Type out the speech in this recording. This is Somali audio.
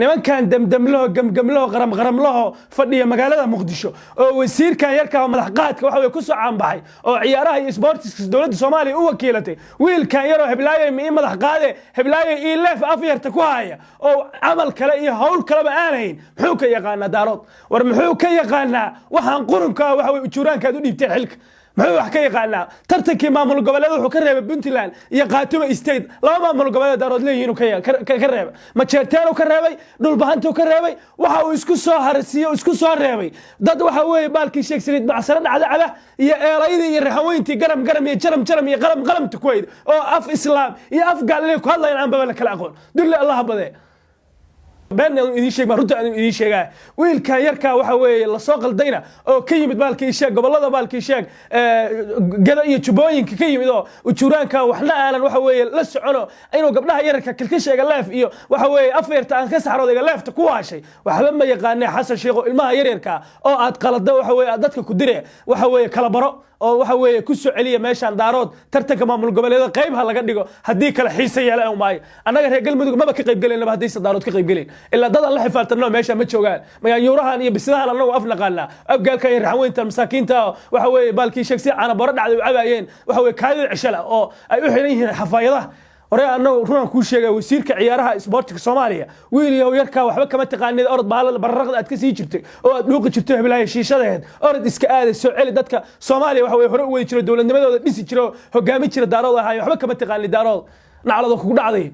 Nimankan damdamlaho, gamgamlaho, qaramqaramlaho fadhiya magaalada Muqdisho oo wasiirkan yarka madax qaadka waxa weye kusoo caanbaxay oo ciyaaraha iyo sportiska dowladda Soomaaliya u wakiilatay, wiilkan yaroo heblaayo ma ii madax qaade, heblaayo ii leef afyarta ku haya oo camal kale iyo hawl kaleba aan hayn, muxuu ka yaqaanaa Daarood? War muxuu ka yaqaanaa waxaan qurunka waxa weye ujuuraankaad u dhiibteen xilka? Muxuu wax ka yaqaanaa? Tartankii maamul goboleed wuxuu ka reebay Puntland iyo Khaatumo State, laba maamul goboleed Daarood leeyihiin ka reebay. Majeerteenu ka reebay, Dhulbahantuu ka reebay. Waxa uu isku soo harsiiye, isku soo reebay dad waxa weeye baalkii sheeg saliid bacsaro dhacda caba iyo eelaydii iyo raxaweyntii garam garam iyo jaram jaram iyo qalam qalamta ku hayd oo af Islaam iyo af gaal inay ku hadlayaan aan baba la kala aqoon. Dulli Allaha badee. Been idiin sheeg, runta aan idiin sheegaa. Wiilkan yarkaa waxa weeye lasoo qaldayna oo ka yimid baalkii sheeg gobollada, baalkii sheeg Gada iyo Jubbooyinka ka yimid oo ujuuraanka waxna aanan waxa weeye la socono, inuu gabdhaha yararka kilkisha iga leef iyo waxa weeye afyarta aan ka saxrood iga leefta ku waashay, waxba ma yaqaanee. Xasan Sheekho, ilmaha yaryarka oo aad qalado, waxa weeye aad dadka ku dire, waxa weeye kala baro oo waxa weeye ku soo celiya meeshaan Daarood. Tartanka maamul goboleeda qayb ha laga dhigo, haddii kale xiise yeela maayo. Annaga reer Galmudug maba ka qayb gelaynaba haddaysa Daarood ka qayb gelayn, ilaa dad aan la xifaaltanno meesha ma joogaan. Mayaanyuurahan iyo bisidahan annagu af naqaanaa, Abgaalka iyo Raxweynta masaakiinta waxa weeye baalkii sheeg si caana boro dhacday u cabaayeen, waxa weeye kaadida ceshala oo ay u xiran yihiin xafaayadaha hore. Annagu runaan kuu sheegay, wasiirka ciyaaraha isboortiga Soomaaliya, wiil yahow yarkaa waxba kama taqaanid. Orod baalada bararaqda aad ka sii jirtay oo aad dhuuqi jirtay heblaaya shiishadaheed, orod iska aada, soo celi dadka Soomaaliya waxa weye hore u wadi jiro, dowladnimadooda dhisi jiro, hogaami jira Daarood ahaay. Waxba kama taqaanid Daarood, naclado kugu dhacday.